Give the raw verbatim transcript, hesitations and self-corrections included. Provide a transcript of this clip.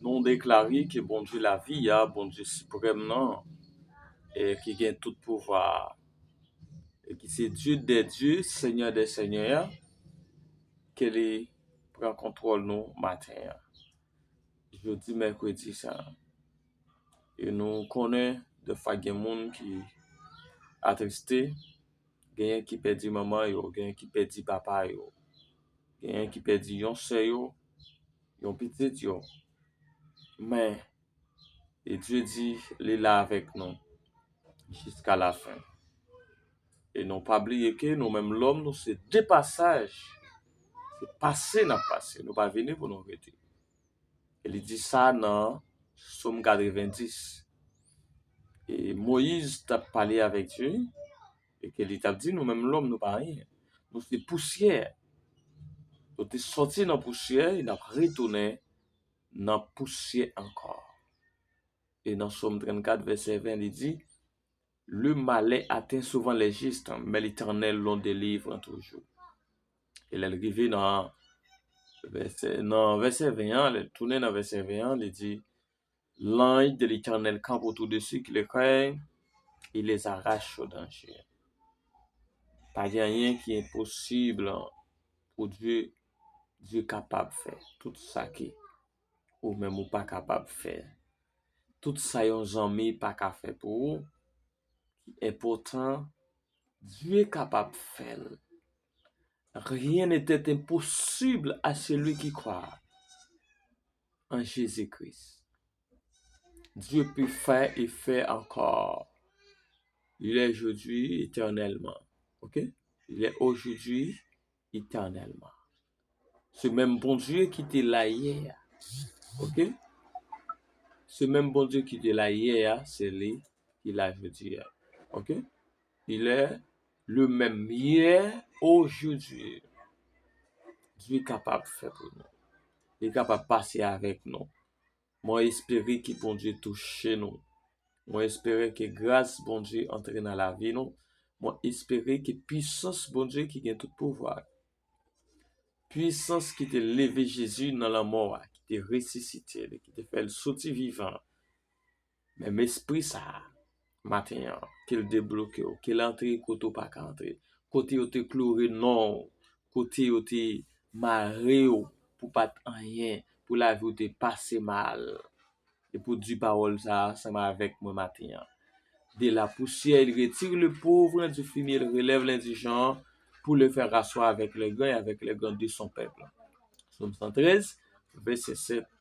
Nou deklare ke Bondye lavi a, Bondye siprèm nan, e ki gen tout pouvwa a, e ki se Dye dè dye, Senyè dè senyè a, ke li pran kontwòl nou maten an. Jodi mèkredi sa. E nou konnen defwa gen moun ki atriste, genyen ki pèdi manman yo, genyen ki pèdi papa yo, genyen ki pèdi yon sè yo, yon pitit yo. Men, e Dye di li la avèk nou jiska lafen. E nou pa bliye ke nou menm lòm, nou se de pasaj. Se pase n ap pase, nou pa vini pou nou rete. E li di sa nan Sòm katrevenndis. E Moyiz t ap pale avèk Dye, e ke li t ap di nou menm lòm, nou pa anyen. Nou se pousyè. Nou te sòti nan pousyè, e n ap retounen nan pousyè ankò. E nan Sòm trannkat, vèsè ven, li di, Le malheur atteint souvent les justes, mais l'Éternel l'en délivre toujours. E lè l rive nan vèsè, nan vèsè ven an, lè l tounen nan vèsè ven an, li di, L'ange de l'Éternel campe autour de ceux qui le craignent, il les arrache au danger. Pa gen anyen ki enposib pou Dye. Dye kapab fè tout sa ki ou menm ou pa kapab fè. Tout sa yon zanmi pa ka fè pou ou, ki enpòtan, Dye kapab fè l. Rien n'était impossible à celui qui croit en Jésus-Christ. Dieu peut faire et fait encore. Il est aujourd'hui éternellement. OK? Il est aujourd'hui éternellement. Se menm Bondye ki te la yè a. OK? Se menm Bondye ki te la yè a, se li ki la jodi a. OK? Il est le même hier, aujourd'hui. Dye kapab fè pou nou. Li kapab pase avèk nou. Mwen espere ke Bondye touche nou. Mwen espere ke gras Bondye antre nan lavi nou. Mwen espere ke pisans Bondye ki gen tout pouvwa, pisans ki te leve Jezi nan lanmò a, ki te resisite li, ki te fè l soti vivan, menm espri sa a, maten an, ke l debloke w, ke l antre kote w pa ka antre, kote yo te kloure non w, kote yo te mare w pou w pa t anyen, pou lavi w te pase mal. E pou di pawòl sa a ansanm avèk mwen maten an. De la poussière, il retire le pauvre du fumier, il relève l'indigent pour le faire asseoir avec les grands et avec les grands de son peuple. Sòm san trèz, vèsè sèt